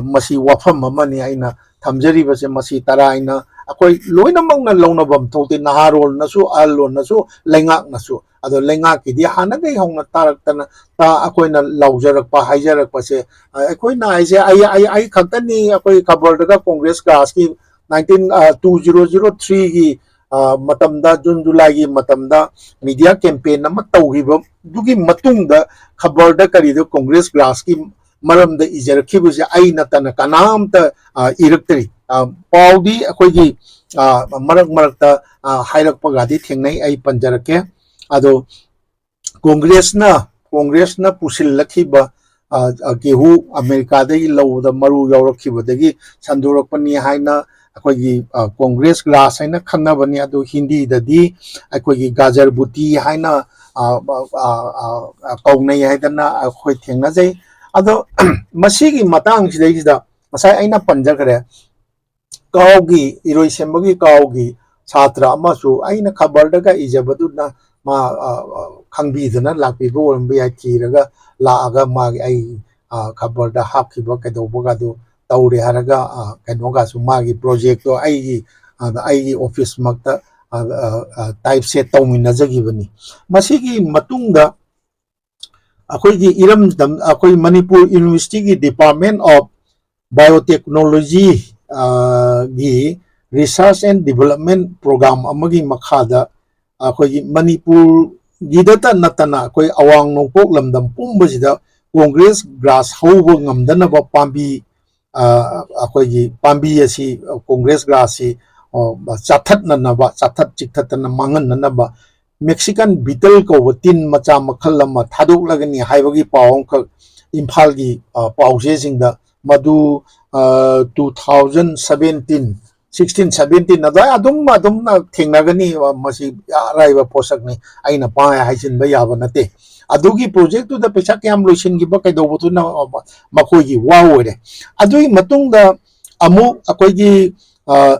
ꯃꯁꯤ ꯋꯥꯐꯝ ꯑꯃꯅꯤ ꯑꯩꯅ ꯊꯝꯖꯔꯤꯕꯁꯦ꯫ ꯃꯁꯤ ꯇꯔꯥꯏꯅ ꯑꯩꯈꯣꯏ ꯂꯣꯏꯅꯃꯛꯅ ꯂꯧꯅꯐꯝ ꯊꯣꯛꯇꯦ, ꯅꯍꯥꯔꯣꯜꯅꯁꯨ, ꯑꯍꯜꯂꯣꯟꯅꯁꯨ, ꯂꯩꯉꯥꯛꯅꯁꯨ꯫ ꯑꯗꯣ ꯂꯩꯉꯥꯛꯀꯤꯗꯤ ꯍꯥꯟꯅꯗꯒꯤ ꯍꯧꯅ ꯇꯥꯔꯛꯇꯅ ꯇ-, ꯑꯩꯈꯣꯏꯅ ꯂꯥꯎꯖꯔꯛꯄ, ꯍꯥꯏꯖꯔꯛꯄꯁꯦ, ꯑ, ꯑꯩꯈꯣꯏꯅ ꯍꯥꯏꯁꯦ ꯑꯩ, ꯑꯩ, ꯑꯩ ꯈꯛꯇꯅꯤ꯫ ꯑꯩꯈꯣꯏ ꯈꯕꯔꯗꯒ ꯀꯣꯡꯒ꯭ꯔꯦꯁ ꯒ꯭ꯂꯥꯁꯀꯤ nineteen, ꯑ, two zero zero three-ꯒꯤ, ꯑ, ꯃꯇꯝꯗ, ꯖꯨꯟ ꯖꯨꯂꯥꯏꯒꯤ ꯃꯇꯝꯗ media campaign ꯑꯃ ꯇꯧꯈꯤꯕꯗꯨꯒꯤ ꯃꯇꯨꯡꯗ ꯈꯕꯔꯗ ꯀꯔꯤꯗ ꯀꯣꯡꯒ꯭ꯔꯦꯁ ꯒ꯭ꯂꯥꯁꯀꯤ ꯃꯔꯝꯗ ꯏꯖꯔꯛꯈꯤꯕꯁꯦ ꯑꯩ ꯅꯠꯇꯅ ꯀꯅꯥꯝꯇ, ꯑ, ꯏꯔꯛꯇ꯭ꯔꯤ꯫ ꯑ, ꯄꯥꯎꯗꯤ ꯑꯩꯈꯣꯏꯒꯤ, ꯑ, ꯃꯔꯛ ꯃꯔꯛꯇ, ꯑ, ꯍꯥꯏꯔꯛꯄꯒꯗꯤ ꯊꯦꯡꯅꯩ, ꯑꯩ ꯄꯟꯖꯔꯛꯀꯦ꯫ ꯑꯗꯣ ꯀꯣꯡꯒ꯭ꯔꯦꯁꯅ, ꯀꯣꯡꯒ꯭ꯔꯦꯁꯅ ꯄꯨꯁꯤꯜꯂꯛꯈꯤꯕ, ꯑ, ꯑ, ꯒꯦꯍꯨ ꯑꯃꯦꯔꯤꯀꯥꯗꯒꯤ ꯂꯧꯕꯗ ꯃꯔꯨ ꯌꯥꯎꯔꯛꯈꯤꯕꯗꯒꯤ ꯁꯟꯗꯣꯔꯛꯄꯅꯤ ꯍꯥꯏꯅ ꯑꯩꯈꯣꯏꯒꯤ, ꯑ, ꯀꯣꯡꯒ꯭ꯔꯦꯁ ꯒ꯭ꯂꯥꯁ ꯍꯥꯏꯅ ꯈꯪꯅꯕꯅꯤ꯫ ꯑꯗꯨ ꯍꯤꯟꯗꯤꯗꯗꯤ ꯑꯩꯈꯣꯏꯒꯤ ꯒꯥꯖꯔ ꯕꯨꯇꯤ ꯍꯥꯏꯅ, ꯑ, ꯑ, ꯑ, ꯑ, ꯀꯧꯅꯩ ꯍꯥꯏꯗꯅ ꯑꯩꯈꯣꯏ ꯊꯦꯡꯅꯖꯩ꯫ ꯑꯗꯣ ꯃꯁꯤꯒꯤ ꯃꯇꯥꯡꯁꯤꯗꯩꯁꯤꯗ ꯉꯁꯥꯏ ꯑꯩꯅ ꯄꯟꯖꯈ꯭ꯔꯦ, ꯀꯥꯎꯒꯤ, ꯏꯔꯣꯏꯁꯦꯝꯕꯒꯤ ꯀꯥꯎꯒꯤ ꯁꯥꯇ꯭ꯔ ꯑꯃꯁꯨ ꯑꯩꯅ ꯈꯕꯔꯗꯒ ꯏꯖꯕꯗꯨꯅ ꯃꯥ, ꯑ, ꯑ, ꯈꯪꯕꯤꯗꯅ ꯂꯥꯛꯄꯤꯕ ꯑꯣꯏꯔꯝꯕ ꯌꯥꯏ, ꯊꯤꯔꯒ ꯂꯥꯛꯑꯒ ꯃꯥꯒꯤ ꯑꯩ, ꯑ, ꯈꯕꯔꯗ ꯍꯥꯞꯈꯤꯕ ꯀꯩꯗꯧꯕꯒꯗꯨ ꯇꯧꯔꯦ ꯍꯥꯏꯔꯒ, ꯑ, ꯀꯩꯅꯣꯒꯁꯨ ꯃꯥꯒꯤ project-ꯇꯣ ꯑꯩꯒꯤ, ꯑ, ꯑꯩꯒꯤ office-ꯃꯛꯇ, ꯑ, ꯑ, ꯑ, typeset ꯇꯧꯃꯤꯟꯅꯖꯈꯤꯕꯅꯤ꯫ ꯃꯁꯤꯒꯤ ꯃꯇꯨꯡꯗ ꯑꯩꯈꯣꯏꯒꯤ ꯏꯔꯝꯗꯝ, ꯑꯩꯈꯣꯏ ꯃꯅꯤꯄꯨꯔ University-ꯒꯤ Department of Biotechnology, ꯑ, ꯒꯤ Research and Development Program ꯑꯃꯒꯤ ꯃꯈꯥꯗ ꯑꯩꯈꯣꯏꯒꯤ ꯃꯅꯤꯄꯨꯔ ꯒꯤꯗꯇ ꯅꯠꯇꯅ ꯑꯩꯈꯣꯏ ꯑꯋꯥꯡ ꯅꯣꯡꯄꯣꯛ ꯂꯝꯗꯝ ꯄꯨꯝꯕꯁꯤꯗ ꯀꯣꯡꯒ꯭ꯔꯦꯁ ꯒ꯭ꯔꯥꯁ ꯍꯧꯕ ꯉꯝꯗꯅꯕ ꯄꯥꯝꯕꯤ, ꯑ, ꯑꯩꯈꯣꯏꯒꯤ ꯄꯥꯝꯕꯤ ꯑꯁꯤ, ꯀꯣꯡꯒ꯭ꯔꯦꯁ ꯒ꯭ꯔꯥꯁꯁꯤ, ꯑ, ꯆꯥꯊꯠꯅꯅꯕ, ꯆꯥꯊꯠ ꯆꯤꯛꯊꯠꯇꯅ ꯃꯥꯡꯍꯟꯅꯅꯕ Mexican beetle ꯀꯧꯕ ꯇꯤꯟ ꯃꯆꯥ ꯃꯈꯜ ꯑꯃ ꯊꯥꯗꯣꯛꯂꯒꯅꯤ ꯍꯥꯏꯕꯒꯤ ꯄꯥꯎ ꯑꯃꯈꯛ ꯏꯝꯐꯥꯜꯒꯤ, ꯑ, ꯄꯥꯎꯆꯦꯁꯤꯡꯗ, ꯃꯗꯨ, ꯑ, two thousand seventeen, sixteen seventeen ꯑꯗꯨꯋꯥꯏ ꯑꯗꯨꯝ, ꯑꯗꯨꯝ ꯊꯦꯡꯅꯒꯅꯤ꯫ ꯃꯁꯤ ꯑꯔꯥꯏꯕ ꯄꯣꯠꯁꯛꯅꯤ, ꯑꯩꯅ ꯄꯥꯏ ꯍꯥꯏꯖꯤꯟꯕ ꯌꯥꯕ ꯅꯠꯇꯦ꯫ ꯑꯗꯨꯒꯤ ꯄ꯭ꯔꯣꯖꯦꯛꯇꯨꯗ ꯄꯩꯁꯥ ꯀꯌꯥꯝ ꯂꯣꯏꯁꯤꯟꯈꯤꯕ, ꯀꯩꯗꯧꯕꯗꯨꯅ ꯃꯈꯣꯏꯒꯤ ꯋꯥ ꯑꯣꯏꯔꯦ꯫ ꯑꯗꯨꯒꯤ ꯃꯇꯨꯡꯗ ꯑꯃꯨꯛ ꯑꯩꯈꯣꯏꯒꯤ, ꯑ,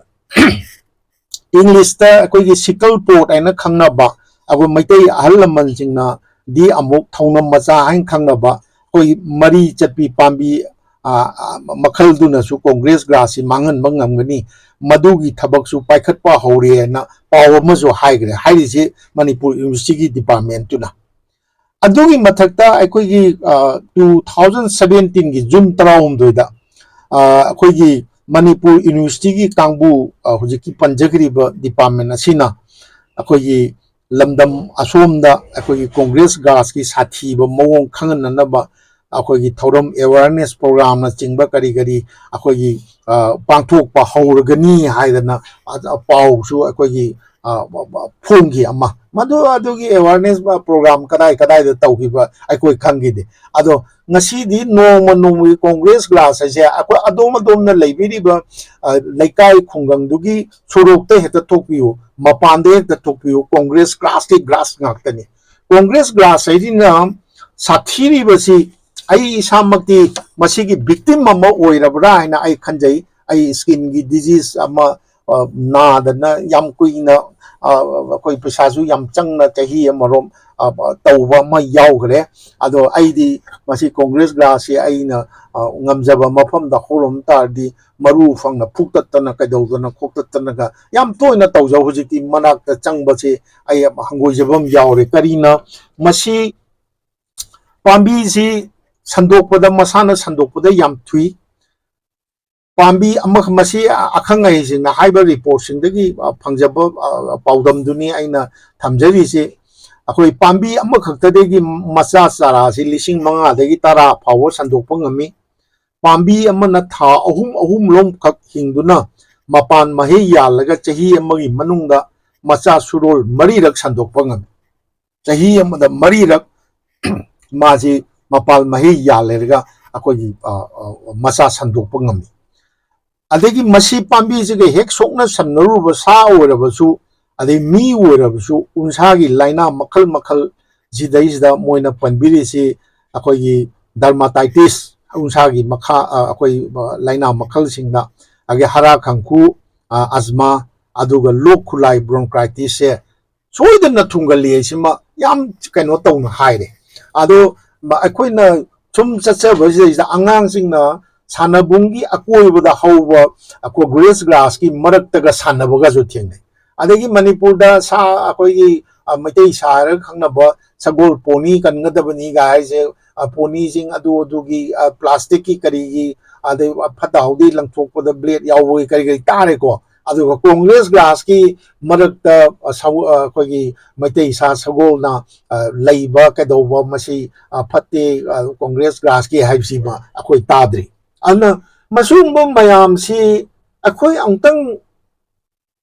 ꯏꯪꯂꯤꯁꯇ ꯑꯩꯈꯣꯏꯒꯤ sickle pod ꯍꯥꯏꯅ ꯈꯪꯅꯕ, ꯑꯩꯈꯣꯏ ꯃꯩꯇꯩ ꯑꯍꯜ ꯂꯃꯟꯁꯤꯡꯅꯗꯤ ꯑꯃꯨꯛ ꯊꯧꯅꯝ ꯃꯆꯥ ꯍꯥꯏꯅ ꯈꯪꯅꯕ, ꯑꯩꯈꯣꯏ ꯃꯔꯤ ꯆꯠꯄꯤ ꯄꯥꯝꯕꯤ, ꯑ, ꯑ, ꯃꯈꯜꯗꯨꯅꯁꯨ ꯀꯣꯡꯒ꯭ꯔꯦꯁ ꯒ꯭ꯔꯥꯁꯁꯤ ꯃꯥꯡꯍꯟꯕ ꯉꯝꯒꯅꯤ, ꯃꯗꯨꯒꯤ ꯊꯕꯛꯁꯨ ꯄꯥꯏꯈꯠꯄ ꯍꯧꯔꯦꯅ ꯄꯥꯎ ꯑꯃꯁꯨ ꯍꯥꯏꯈ꯭ꯔꯦ꯫ ꯍꯥꯏꯔꯤꯁꯤ ꯃꯅꯤꯄꯨꯔ ꯌꯨꯅꯤꯚꯔꯁꯤꯇꯤꯒꯤ ꯗꯤꯄꯥꯔꯠꯃꯦꯟꯇꯨꯅ꯫ ꯑꯗꯨꯒꯤ ꯃꯊꯛꯇ ꯑꯩꯈꯣꯏꯒꯤ, ꯑ, two thousand seventeenꯒꯤ June ꯇꯔꯥꯍꯨꯝꯗꯣꯏꯗ, ꯑ, ꯑꯩꯈꯣꯏꯒꯤ ꯃꯅꯤꯄꯨꯔ ꯌꯨꯅꯤꯚꯔꯁꯤꯇꯤꯒꯤ ꯀꯥꯡꯕꯨ, ꯑ, ꯍꯧꯖꯤꯛꯀꯤ ꯄꯟꯖꯈ꯭ꯔꯤꯕ ꯗꯤꯄꯥꯔꯠꯃꯦꯟ ꯑꯁꯤꯅ ꯑꯩꯈꯣꯏꯒꯤ ꯂꯝꯗꯝ ꯑꯁꯣꯝꯗ ꯑꯩꯈꯣꯏꯒꯤ ꯀꯣꯡꯒ꯭ꯔꯦꯁ ꯒ꯭ꯔꯥꯁꯀꯤ ꯁꯥꯊꯤꯕ ꯃꯑꯣꯡ ꯈꯪꯍꯟꯅꯅꯕ ꯑꯩꯈꯣꯏꯒꯤ ꯊꯧꯔꯝ, awareness programꯅꯆꯤꯡꯕ ꯀꯔꯤ ꯀꯔꯤ ꯑꯩꯈꯣꯏꯒꯤ, ꯑ, ꯄꯥꯡꯊꯣꯛꯄ ꯍꯧꯔꯒꯅꯤ ꯍꯥꯏꯗꯅ, ꯑ, ꯄꯥꯎꯁꯨ ꯑꯩꯈꯣꯏꯒꯤ, ꯑ, ꯐꯣꯡꯈꯤ ꯑꯃ꯫ ꯃꯗꯨ ꯑꯗꯨꯒꯤ awareness program ꯀꯗꯥꯏ ꯀꯗꯥꯏꯗ ꯇꯧꯈꯤꯕ ꯑꯩꯈꯣꯏ ꯈꯪꯈꯤꯗꯦ꯫ ꯑꯗꯣ ꯉꯁꯤꯗꯤ ꯅꯣꯡꯃ ꯅꯣꯡꯃꯒꯤ ꯀꯣꯡꯒ꯭ꯔꯦꯁ ꯒ꯭ꯔꯥꯁ ꯍꯥꯏꯁꯦ ꯑꯩꯈꯣꯏ ꯑꯗꯣꯝ ꯑꯗꯣꯝꯅ ꯂꯩꯕꯤꯔꯤꯕ, ꯑ, ꯂꯩꯀꯥꯏ ꯈꯨꯡꯒꯪꯗꯨꯒꯤ ꯁꯣꯔꯣꯛꯇ ꯍꯦꯛꯇ ꯊꯣꯛꯄꯤꯌꯨ, ꯃꯄꯥꯟꯗ ꯍꯦꯛꯇ ꯊꯣꯛꯄꯤꯌꯨ, ꯀꯣꯡꯒ꯭ꯔꯦꯁ ꯒ꯭ꯔꯥꯁꯇꯤ ꯒ꯭ꯔꯥꯁ ꯉꯥꯛꯇꯅꯤ꯫ ꯀꯣꯡꯒ꯭ꯔꯦꯁ ꯒ꯭ꯔꯥꯁ ꯍꯥꯏꯁꯤꯅ ꯁꯥꯊꯤꯔꯤꯕꯁꯤ, ꯑꯩ ꯏꯁꯥꯃꯛꯇꯤ ꯃꯁꯤꯒꯤ victim ꯑꯃ ꯑꯣꯏꯔꯕ꯭ꯔꯥ ꯍꯥꯏꯅ ꯑꯩ ꯈꯟꯖꯩ꯫ ꯑꯩ skinꯒꯤ disease ꯑꯃ, ꯑ, ꯅꯥꯗꯅ ꯌꯥꯝ ꯀꯨꯏꯅ, ꯑ, ꯑꯩꯈꯣꯏ ꯄꯩꯁꯥꯁꯨ ꯌꯥꯝ ꯆꯪꯅ ꯆꯍꯤ ꯑꯃꯔꯣꯝ, ꯑ, ꯇꯧꯕ ꯑꯃ ꯌꯥꯎꯈ꯭ꯔꯦ꯫ ꯑꯗꯣ ꯑꯩꯗꯤ ꯃꯁꯤ ꯀꯣꯡꯒ꯭ꯔꯦꯁ ꯒ꯭ꯔꯥꯁꯁꯤ ꯑꯩꯅ, ꯑ, ꯉꯝꯖꯕ ꯃꯐꯝꯗ ꯍꯧꯔꯝ ꯇꯥꯔꯗꯤ ꯃꯔꯨ ꯐꯪꯅ ꯐꯨꯛꯇꯠꯇꯅ ꯀꯩꯗꯧꯗꯅ ꯈꯣꯛꯇꯠꯇꯅꯒ ꯌꯥꯝ ꯇꯣꯏꯅ ꯇꯧꯖꯧ꯫ ꯍꯧꯖꯤꯛꯇꯤ ꯃꯅꯥꯛꯇ ꯆꯪꯕꯁꯦ ꯑꯩ ꯌꯥꯝ ꯍꯪꯒꯣꯏꯖꯕ ꯑꯃ ꯌꯥꯎꯔꯦ꯫ ꯀꯔꯤꯅ ꯃꯁꯤ ꯄꯥꯝꯕꯤꯁꯤ ꯁꯟꯗꯣꯛꯄꯗ, ꯃꯁꯥꯅ ꯁꯟꯗꯣꯛꯄꯗ ꯌꯥꯝ ꯊꯨꯏ꯫ ꯄꯥꯝꯕꯤ ꯑꯃ, ꯃꯁꯤ ꯑꯈꯪ ꯑꯍꯩꯁꯤꯡꯅ ꯍꯥꯏꯕ ꯔꯤꯄꯣꯔꯠꯁꯤꯡꯗꯒꯤ, ꯑ, ꯐꯪꯖꯕ, ꯑ, ꯄꯥꯎꯗꯝꯗꯨꯅꯤ ꯑꯩꯅ ꯊꯝꯖꯔꯤꯁꯤ꯫ ꯑꯩꯈꯣꯏ ꯄꯥꯝꯕꯤ ꯑꯃꯈꯛꯇꯗꯒꯤ ꯃꯆꯥ ꯆꯥꯔꯥꯁꯤ ꯂꯤꯁꯤꯡ ꯃꯉꯥꯗꯒꯤ ꯇꯔꯥ ꯐꯥꯎꯕ ꯁꯟꯗꯣꯛꯄ ꯉꯝꯃꯤ꯫ ꯄꯥꯝꯕꯤ ꯑꯃꯅ ꯊꯥ ꯑꯍꯨꯝ ꯑꯍꯨꯝ ꯂꯣꯝꯈꯛ ꯍꯤꯡꯗꯨꯅ ꯃꯄꯥꯟ ꯃꯍꯩ ꯌꯥꯜꯂꯒ ꯆꯍꯤ ꯑꯃꯒꯤ ꯃꯅꯨꯡꯗ ꯃꯆꯥ ꯁꯨꯔꯣꯜ ꯃꯔꯤꯔꯛ ꯁꯟꯗꯣꯛꯄ ꯉꯝꯃꯤ꯫ ꯆꯍꯤ ꯑꯃꯗ ꯃꯔꯤꯔꯛ ꯃꯥꯁꯤ ꯃꯄꯥꯟ ꯃꯍꯩ ꯌꯥꯜꯂꯦꯔꯒ ꯑꯩꯈꯣꯏꯒꯤ, ꯑ, ꯑ, ꯃꯆꯥ ꯁꯟꯗꯣꯛꯄ ꯉꯝꯃꯤ꯫ ꯑꯗꯒꯤ ꯃꯁꯤ ꯄꯥꯝꯕꯤꯁꯤꯒ ꯍꯦꯛ ꯁꯣꯛꯅ ꯁꯝꯅꯔꯨꯕ ꯁꯥ ꯑꯣꯏꯔꯕꯁꯨ, ꯑꯗꯩ ꯃꯤ ꯑꯣꯏꯔꯕꯁꯨ, ꯎꯟꯁꯥꯒꯤ ꯂꯥꯏꯅꯥ ꯃꯈꯜ ꯃꯈꯜ ꯁꯤꯗꯩꯁꯤꯗ ꯃꯣꯏꯅ ꯄꯟꯕꯤꯔꯤꯁꯤ ꯑꯩꯈꯣꯏꯒꯤ dermatitis, ꯎꯟꯁꯥꯒꯤ ꯃꯈꯥ, ꯑ, ꯑꯩꯈꯣꯏ, ꯑ, ꯂꯥꯏꯅꯥ ꯃꯈꯜꯁꯤꯡꯗ, ꯑꯗꯒꯤ ꯍꯥꯔꯥ ꯈꯪꯈꯨ, ꯑ, ꯑꯖꯃꯥ, ꯑꯗꯨꯒ ꯂꯣꯛ ꯈꯨꯂꯥꯏ bronchitis ꯁꯦ ꯁꯣꯏꯗꯅ ꯊꯨꯡꯒꯜꯂꯤ ꯍꯥꯏꯁꯤꯃ ꯌꯥꯝ ꯀꯩꯅꯣ ꯇꯧꯅ ꯍꯥꯏꯔꯦ꯫ ꯑꯗꯣ ꯃ-, ꯑꯩꯈꯣꯏꯅ ꯁꯨꯝ ꯆꯠꯆꯕꯁꯤꯗꯩꯁꯤꯗ ꯑꯉꯥꯡꯁꯤꯡꯅ ꯁꯥꯟꯅꯕꯨꯡꯒꯤ ꯑꯀꯣꯏꯕꯗ ꯍꯧꯕ ꯑꯩꯈꯣꯏ grass grass ꯀꯤ ꯃꯔꯛꯇꯒ ꯁꯥꯟꯅꯕꯒꯁꯨ ꯊꯦꯡꯅꯩ꯫ ꯑꯗꯒꯤ ꯃꯅꯤꯄꯨꯔꯗ ꯁꯥ, ꯑꯩꯈꯣꯏꯒꯤ, ꯑ, ꯃꯩꯇꯩ ꯁꯥ ꯍꯥꯏꯔꯒ ꯈꯪꯅꯕ ꯁꯒꯣꯜ pony ꯀꯟꯒꯗꯕꯅꯤꯒ ꯍꯥꯏꯁꯦ, ꯑ, pony ꯁꯤꯡ ꯑꯗꯨ ꯑꯗꯨꯒꯤ, ꯑ, plastic ꯀꯤ ꯀꯔꯤꯒꯤ, ꯑꯗꯩ ꯐꯠꯇ ꯍꯥꯎꯗꯤ ꯂꯪꯊꯣꯛꯄꯗ blade ꯌꯥꯎꯕꯒꯤ ꯀꯔꯤ ꯀꯔꯤ ꯇꯥꯔꯦꯀꯣ꯫ ꯑꯗꯨꯒ Congress grass ꯀꯤ ꯃꯔꯛꯇ, ꯑ, ꯁꯒꯣ-, ꯑ, ꯑꯩꯈꯣꯏꯒꯤ ꯃꯩꯇꯩ ꯁꯥ ꯁꯒꯣꯜꯅ, ꯑ, ꯂꯩꯕ ꯀꯩꯗꯧꯕ ꯃꯁꯤ, ꯑ, ꯐꯠꯇꯦ, ꯑ, Congress grass ꯀꯤ ꯍꯥꯏꯕꯁꯤꯃ ꯑꯩꯈꯣꯏ ꯇꯥꯗ꯭ꯔꯤ꯫ ꯑꯗꯨꯅ ꯃꯁꯤꯒꯨꯝꯕ ꯃꯌꯥꯝꯁꯤ ꯑꯩꯈꯣꯏ ꯑꯃꯨꯛꯇꯪ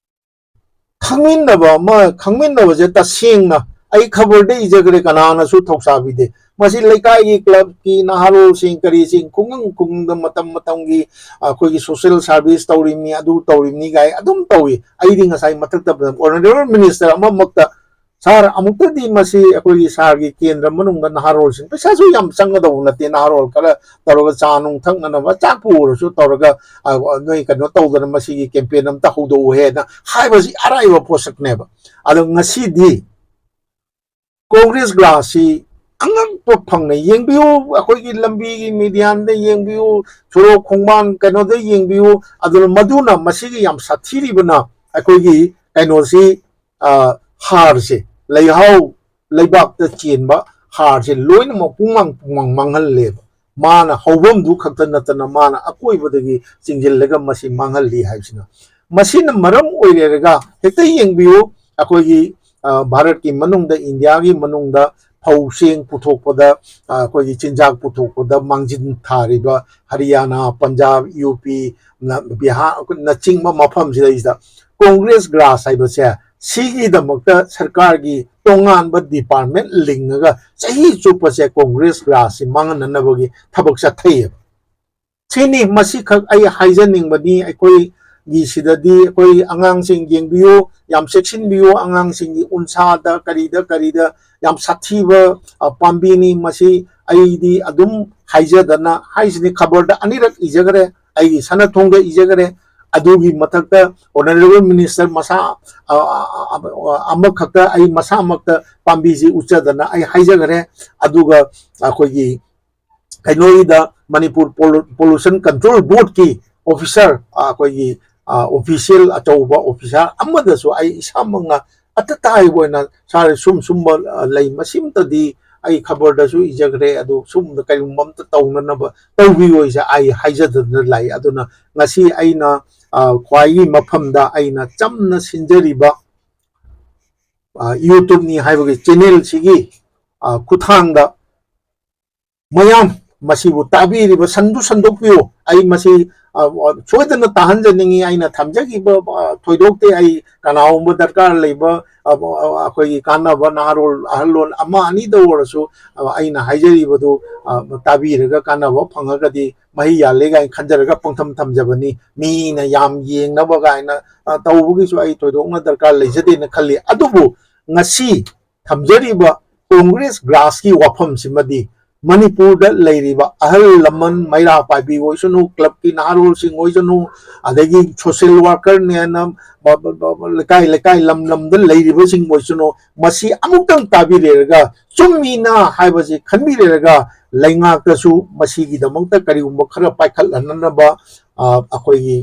ꯈꯪꯃꯤꯟꯅꯕ ꯑꯃ, ꯈꯪꯃꯤꯟꯅꯕꯁꯦ ꯇꯁꯦꯡꯅ ꯑꯩ ꯈꯕꯔꯗ ꯏꯖꯈ꯭ꯔꯦ, ꯀꯅꯥꯅꯁꯨ ꯊꯧꯁꯥꯕꯤꯗꯦ꯫ ꯃꯁꯤ ꯂꯩꯀꯥꯏꯒꯤ club ꯀꯤ ꯅꯍꯥꯔꯣꯜꯁꯤꯡ ꯀꯔꯤꯁꯤꯡ ꯈꯨꯡꯒꯪ ꯈꯨꯡꯒꯪꯗ ꯃꯇꯝ ꯃꯇꯝꯒꯤ ꯑꯩꯈꯣꯏꯒꯤ social service ꯇꯧꯔꯤꯕꯅꯤ, ꯑꯗꯨ ꯇꯧꯔꯤꯕꯅꯤ ꯀꯥꯏ ꯑꯗꯨꯝ ꯇꯧꯏ꯫ ꯑꯩꯗꯤ ꯉꯁꯥꯏ ꯃꯊꯛꯇ honourable minister ꯑꯃꯃꯛꯇ, "Sir, ꯑꯃꯨꯛꯇꯗꯤ ꯃꯁꯤ ꯑꯩꯈꯣꯏꯒꯤ sir ꯒꯤ ꯀꯦꯟꯗ꯭ꯔ ꯃꯅꯨꯡꯗ ꯅꯍꯥꯔꯣꯜꯁꯤꯡ, ꯄꯩꯁꯥꯁꯨ ꯌꯥꯝ ꯆꯪꯒꯗꯧꯕ ꯅꯠꯇꯦ, ꯅꯍꯥꯔꯣꯜ ꯈꯔ ꯇꯧꯔꯒ ꯆꯥ ꯅꯨꯡ ꯊꯛꯅꯅꯕ ꯆꯥꯛꯄꯨ ꯑꯣꯏꯔꯁꯨ ꯇꯧꯔꯒ, ꯑ, ꯅꯣꯏ ꯀꯩꯅꯣ ꯇꯧꯗꯅ ꯃꯁꯤꯒꯤ campaign ꯑꯃꯇ ꯍꯧꯗꯣꯛꯎꯍꯦꯅ" ꯍꯥꯏꯕꯁꯤ ꯑꯔꯥꯏꯕ ꯄꯣꯠꯁꯛꯅꯦꯕ꯫ ꯑꯗꯣ ꯉꯁꯤꯗꯤ Congress grass ꯁꯤ ꯑꯉꯛꯄ ꯐꯪꯅ ꯌꯦꯡꯕꯤꯌꯨ, ꯑꯩꯈꯣꯏꯒꯤ ꯂꯝꯕꯤꯒꯤ median ꯗ ꯌꯦꯡꯕꯤꯌꯨ, ꯁꯣꯔꯣꯛ ꯈꯣꯡꯕꯥꯟ ꯀꯩꯅꯣꯗ ꯌꯦꯡꯕꯤꯌꯨ꯫ ꯑꯗꯨꯅ ꯃꯗꯨꯅ ꯃꯁꯤꯒꯤ ꯌꯥꯝ ꯁꯥꯊꯤꯔꯤꯕꯅ ꯑꯩꯈꯣꯏꯒꯤ ꯀꯩꯅꯣꯁꯤ, ꯑ, ꯍꯥꯔꯁꯦ, ꯂꯩꯍꯥꯎ, ꯂꯩꯕꯥꯛꯇ ꯆꯦꯟꯕ ꯍꯥꯔꯁꯦ ꯂꯣꯏꯅꯃꯛ ꯄꯨꯡꯃꯥꯡ ꯄꯨꯡꯃꯥꯡ ꯃꯥꯡꯍꯜꯂꯦꯕ꯫ ꯃꯥꯅ ꯍꯧꯐꯝꯗꯨ ꯈꯛꯇ ꯅꯠꯇꯅ ꯃꯥꯅ ꯑꯀꯣꯏꯕꯗꯒꯤ ꯆꯤꯡꯁꯤꯜꯂꯒ ꯃꯁꯤ ꯃꯥꯡꯍꯜꯂꯤ ꯍꯥꯏꯕꯁꯤꯅ꯫ ꯃꯁꯤꯅ ꯃꯔꯝ ꯑꯣꯏꯔꯦꯔꯒ ꯍꯦꯛꯇ ꯌꯦꯡꯕꯤꯌꯨ, ꯑꯩꯈꯣꯏꯒꯤ ꯚꯥꯔꯠꯀꯤ ꯃꯅꯨꯡꯗ, ꯏꯟꯗꯤꯌꯥꯒꯤ ꯃꯅꯨꯡꯗ ꯐꯧ ꯆꯦꯡ ꯄꯨꯊꯣꯛꯄꯗ, ꯑꯩꯈꯣꯏꯒꯤ ꯆꯤꯟꯖꯥꯛ ꯄꯨꯊꯣꯛꯄꯗ ꯃꯥꯡꯖꯤꯟ ꯊꯥꯔꯤꯕ ꯍꯔꯤꯌꯥꯅꯥ, ꯄꯟꯖꯥꯕ, ꯌꯨ ꯄꯤ, ꯕꯤꯍꯥꯔꯅꯆꯤꯡꯕ ꯃꯐꯝꯁꯤꯗꯩꯁꯤꯗ ꯀꯣꯡꯒ꯭ꯔꯦꯁ ꯒ꯭ꯔꯥꯁ ꯍꯥꯏꯕꯁꯦ, ꯁꯤꯒꯤꯗꯃꯛꯇ ꯁꯔꯀꯥꯔꯒꯤ ꯇꯣꯉꯥꯟꯕ ꯗꯤꯄꯥꯔꯠꯃꯦꯟ ꯂꯤꯡꯉꯒ ꯆꯍꯤ ꯆꯨꯞꯄꯁꯦ ꯀꯣꯡꯒ꯭ꯔꯦꯁ ꯒ꯭ꯔꯥꯁꯁꯤ ꯃꯥꯡꯍꯟꯅꯅꯕꯒꯤ ꯊꯕꯛ ꯆꯠꯊꯩꯌꯦꯕ꯫ ꯁꯤꯅꯤ, ꯃꯁꯤꯈꯛ ꯑꯩ ꯍꯥꯏꯖꯅꯤꯡꯕꯅꯤ꯫ ꯑꯩꯈꯣꯏꯒꯤ ꯁꯤꯗꯗꯤ ꯑꯩꯈꯣꯏ ꯑꯉꯥꯡꯁꯤꯡ ꯌꯦꯡꯕꯤꯌꯨ, ꯌꯥꯝ ꯆꯦꯛꯁꯤꯟꯕꯤꯌꯨ, ꯑꯉꯥꯡꯁꯤꯡꯒꯤ ꯎꯟꯁꯥꯗ ꯀꯔꯤꯗ ꯀꯔꯤꯗ ꯌꯥꯝ ꯁꯥꯊꯤꯕ ꯄꯥꯝꯕꯤꯅꯤ꯫ ꯃꯁꯤ ꯑꯩꯗꯤ ꯑꯗꯨꯝ ꯍꯥꯏꯖꯗꯅ ꯍꯥꯏꯁꯤꯅꯤ, ꯈꯕꯔꯗ ꯑꯅꯤꯔꯛ ꯏꯖꯈ꯭ꯔꯦ, ꯑꯩꯒꯤ ꯁꯅꯊꯣꯡꯗ ꯏꯖꯈ꯭ꯔꯦ꯫ ꯑꯗꯨꯒꯤ ꯃꯊꯛꯇ ꯑꯣꯅꯔꯦꯕꯜ ꯃꯤꯅꯤꯁꯇꯔ ꯃꯁꯥ ꯑꯃꯈꯛꯇ, ꯑꯩ ꯃꯁꯥꯃꯛꯇ ꯄꯥꯝꯕꯤꯁꯤ ꯎꯠꯆꯗꯅ ꯑꯩ ꯍꯥꯏꯖꯈ꯭ꯔꯦ꯫ ꯑꯗꯨꯒ ꯑꯩꯈꯣꯏꯒꯤ ꯀꯩꯅꯣꯒꯤꯗ ꯃꯅꯤꯄꯨꯔ ꯄꯣꯂꯨꯁꯟ ꯀꯟꯇ꯭ꯔꯣꯜ ꯕꯣꯔꯗꯀꯤ ꯑꯣꯐꯤꯁꯥꯔ, ꯑꯩꯈꯣꯏꯒꯤ ꯑꯣꯐꯤꯁꯤꯌꯦꯜ ꯑꯆꯧꯕ ꯑꯣꯐꯤꯁꯥꯔ ꯑꯃꯗꯁꯨ ꯑꯩ ꯏꯁꯥꯃꯛꯅ ꯑꯇ ꯇꯥꯏꯕ ꯑꯣꯏꯅ, "ꯁꯥꯔ, ꯁꯨꯝ ꯁꯨꯝꯕ ꯂꯩ, ꯃꯁꯤꯝꯇꯗꯤ ꯑꯩ ꯈꯕꯔꯗꯁꯨ ꯏꯖꯈ꯭ꯔꯦ, ꯑꯗꯨ ꯁꯨꯝꯕꯗ ꯀꯔꯤꯒꯨꯝꯕ ꯑꯝꯇ ꯇꯧꯅꯅꯕ ꯇꯧꯕꯤꯌꯣ" ꯍꯥꯏꯁꯦ ꯑꯩ ꯍꯥꯏꯖꯗꯅ ꯂꯥꯛꯏ꯫ ꯑꯗꯨꯅ ꯉꯁꯤ ꯑꯩꯅ ꯈ꯭ꯋꯥꯏꯒꯤ ꯃꯐꯝꯗ ꯑꯩꯅ ꯆꯝꯅ ꯁꯤꯟꯖꯔꯤꯕ ꯌꯨꯇ꯭ꯌꯨꯕꯅꯤ ꯍꯥꯏꯕꯒꯤ ꯆꯦꯅꯦꯜꯁꯤꯒꯤ ꯈꯨꯊꯥꯡꯗ ꯃꯌꯥꯝ ꯃꯁꯤꯕꯨ ꯇꯥꯕꯤꯔꯤꯕ ꯁꯟꯗꯨ ꯁꯟꯗꯣꯛꯄꯤꯌꯨ꯫ ꯑꯩ ꯃꯁꯤ ꯁꯣꯏꯗꯅ ꯇꯥꯍꯟꯖꯅꯤꯡꯉꯤ꯫ ꯑꯩꯅ ꯊꯝꯖꯈꯤꯕ ꯊꯣꯏꯗꯣꯛꯇꯦ꯫ ꯑꯩ ꯀꯅꯥꯒꯨꯝꯕ ꯗꯔꯀꯥꯔ ꯂꯩꯕ ꯑꯩꯈꯣꯏꯒꯤ ꯀꯥꯟꯅꯕ ꯅꯍꯥꯔꯣꯜ ꯑꯍꯜꯂꯣꯟ ꯑꯃ ꯑꯅꯤꯗ ꯑꯣꯏꯔꯁꯨ ꯑꯩꯅ ꯍꯥꯏꯖꯔꯤꯕꯗꯨ ꯇꯥꯕꯤꯔꯒ ꯀꯥꯟꯅꯕ ꯐꯪꯉꯒꯗꯤ ꯃꯍꯩ ꯌꯥꯜꯂꯦ ꯀꯥꯏꯅ ꯈꯟꯖꯔꯒ ꯄꯪꯊꯝ ꯊꯝꯖꯕꯅꯤ꯫ ꯃꯤꯅ ꯌꯥꯝ ꯌꯦꯡꯅꯕ ꯀꯥꯏꯅ ꯇꯧꯕꯒꯤꯁꯨ ꯑꯩ ꯊꯣꯏꯗꯣꯛꯅ ꯗꯔꯀꯥꯔ ꯂꯩꯖꯗꯦꯅ ꯈꯜꯂꯤ꯫ ꯑꯗꯨꯕꯨ ꯉꯁꯤ ꯊꯝꯖꯔꯤꯕ ꯀꯣꯡꯒ꯭ꯔꯦꯁ ꯒ꯭ꯔꯥꯁꯀꯤ ꯋꯥꯐꯝꯁꯤꯃꯗꯤ ꯃꯅꯤꯄꯨꯔꯗ ꯂꯩꯔꯤꯕ ꯑꯍꯜ ꯂꯃꯟ, ꯃꯩꯔꯥ ꯄꯥꯏꯕꯤ ꯑꯣꯏꯁꯅꯨ, ꯀ꯭ꯂꯕꯀꯤ ꯅꯍꯥꯔꯣꯜꯁꯤꯡ ꯑꯣꯏꯁꯅꯨ, ꯑꯗꯒꯤ ꯁꯣꯁꯤꯌꯦꯜ ꯋꯥꯔꯀꯔꯅꯦꯅ ꯂꯩꯀꯥꯏ ꯂꯩꯀꯥꯏ, ꯂꯝ ꯂꯝꯗ ꯂꯩꯔꯤꯕꯁꯤꯡ ꯑꯣꯏꯁꯅꯨ, ꯃꯁꯤ ꯑꯃꯨꯛꯇꯪ ꯇꯥꯕꯤꯔꯦꯔꯒ, ꯆꯨꯝꯃꯤꯅ ꯍꯥꯏꯕꯁꯤ ꯈꯟꯕꯤꯔꯦꯔꯒ, ꯂꯩꯉꯥꯛꯇꯁꯨ ꯃꯁꯤꯒꯤꯗꯃꯛꯇ ꯀꯔꯤꯒꯨꯝꯕ ꯈꯔ ꯄꯥꯏꯈꯠꯍꯟꯅꯅꯕ, ꯑꯩꯈꯣꯏꯒꯤ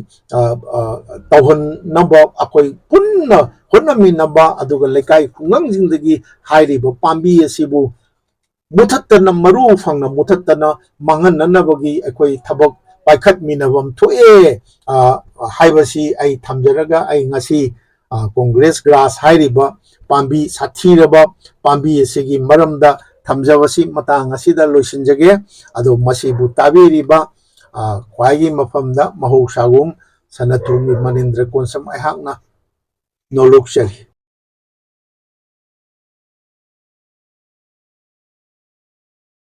ꯇꯧꯍꯟꯅꯕ ꯑꯩꯈꯣꯏ ꯄꯨꯟꯅ ꯍꯣꯠꯅꯃꯤꯟꯅꯕ, ꯑꯗꯨꯒ ꯂꯩꯀꯥꯏ ꯈꯨꯡꯒꯪꯁꯤꯡꯗꯒꯤ ꯍꯥꯏꯔꯤꯕ ꯄꯥꯝꯕꯤ ꯑꯁꯤꯕꯨ ꯃꯨꯊꯠꯇꯅ, ꯃꯔꯨ ꯐꯪꯅ ꯃꯨꯊꯠꯇꯅ ꯃꯥꯡꯍꯟꯅꯅꯕꯒꯤ ꯑꯩꯈꯣꯏ ꯊꯕꯛ ꯄꯥꯏꯈꯠꯃꯤꯟꯅꯐꯝ ꯊꯣꯛꯑꯦ ꯍꯥꯏꯕꯁꯤ ꯑꯩ ꯊꯝꯖꯔꯒ, ꯑꯩ ꯉꯁꯤ ꯀꯣꯡꯒ꯭ꯔꯦꯁ ꯒ꯭ꯔꯥꯁ ꯍꯥꯏꯔꯤꯕ ꯄꯥꯝꯕꯤ, ꯁꯥꯊꯤꯔꯕ ꯄꯥꯝꯕꯤ ꯑꯁꯤꯒꯤ ꯃꯔꯝꯗ ꯊꯝꯖꯕꯁꯤ ꯃꯇꯥꯡ ꯑꯁꯤꯗ ꯂꯣꯏꯁꯤꯟꯖꯒꯦ꯫ ꯑꯗꯣ ꯃꯁꯤꯕꯨ ꯇꯥꯕꯤꯔꯤꯕ, ꯑ, ꯈ꯭ꯋꯥꯏꯒꯤ ꯃꯐꯝꯗ ꯃꯍꯧꯁꯥꯒꯨꯝ ꯁꯅꯥꯇꯣꯝꯕꯤ ꯃꯅꯤꯟꯗ꯭ꯔ ꯀꯣꯟꯁꯝ ꯑꯩꯍꯥꯛꯅ ꯅꯣꯂꯨꯛꯆꯔꯤ꯫